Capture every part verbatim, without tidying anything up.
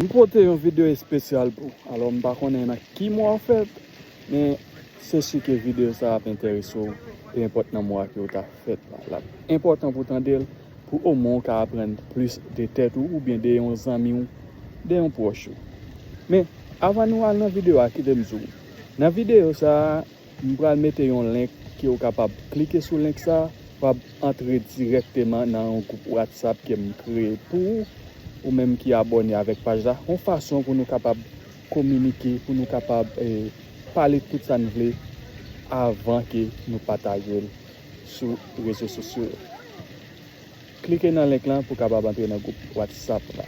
M pote yon videyo espesyal pou ou. Alò, m pa konnen nan ki mwa w fèt, men se si ke videyo sa a ap enterese w, pe enpòt nan mwa ke w ta fèt la. L ap enpòtan pou w tande l, pou omwen w ka aprann plis de tèt ou, oubyen de yon zanmi w, de yon pwòch ou. Men, avan nou al nan videyo a, kite m di w, nan videyo sa a, m pral mete yon link ke w kapab klike sou link sa a, w ap antre dirèkteman nan yon gwoup WhatsApp ke m kreye pou ou, ou menm ki abòne avèk paj la, yon fason pou nou kapab kominike, pou nou kapab, eh, pale tout sa n vle avan ke nou pataje l sou rezo sosyo yo. Klike nan link lan pou w kapab antre nan gwoup WhatsApp la.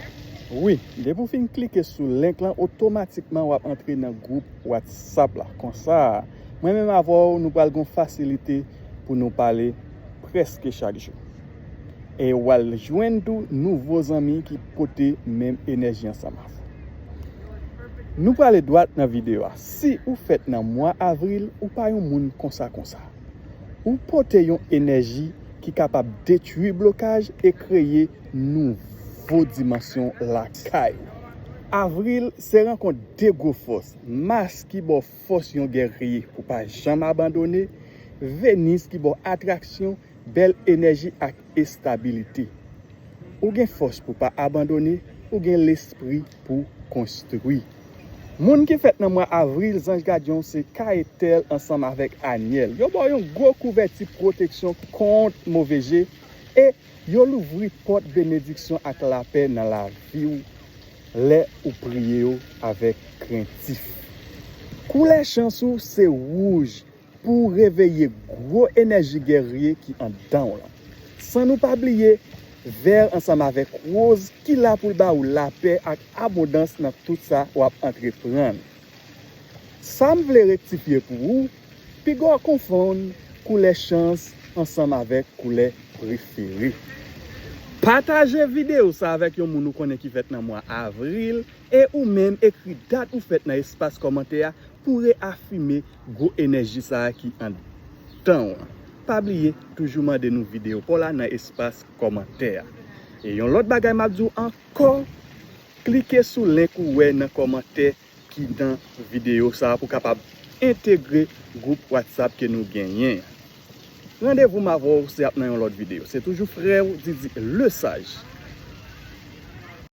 Wi, depi w fin klike sou link lan, otomatikman w ap antre nan gwoup WhatsApp la. Konsa, mwen menm avè w, nou pral gen fasilite pou nou pale prèske chak jou. E w al jwenn tou nouvo zanmi ki pote menm enèji ansanm avè w. Nou prale dwat nan videyo a. Si ou fèt nan mwa avril, ou pa yon moun konsa konsa. Ou pote yon enèji ki kapab detwi blokaj e kreye nouvo dimansyon lakay ou. Avril se rankont de gwo fòs. Mas ki ba w fòs yon gèrye pou pa janm abandone. Venis ki ba w atraksyon, bèl enèji ak estabilite. Ou gen fòs pou pa abandone, ou gen lespri pou konstwi. Moun ki fèt nan mwa avril, zanj gadyen w se Kayetèl ansanm avèk Anyèl. Yo ba w yon gwo kouvèti pwoteksyon kont move je e yo louvri pòt benediksyon ak lapè nan lavi w lè ou priye yo avèk krentif. Koulè chans ou se wouj pou w reveye gwo enèji gèrye ki anndan w lan. San nou pa bliye vè ansanm avèk woz ki la pou l ba ou lapè ak abondans nan tout sa w ap antreprann. Sa m vle rektifye pou ou, piga w konfonn koulè chans ansanm avèk koulè prefere. Pataje videyo sa avèk yon moun ou konnen ki fèt nan mwa avril e ou menm ekri dat ou fèt nan espas kòmantè a pou reyafime gwo enèji sa a ki anndan w lan. Pa bliye toujou mande nou videyo pa w la nan espas kòmantè a. E yon lòt bagay m ap di w ankò, klike sou link ou wè nan kòmantè ki nan videyo sa a pou kapab entegre gwoup WhatsApp ke nou genyen an. Randevou m avè w se ap nan yon lòt videyo. Se toujou frè w Didi Lesage.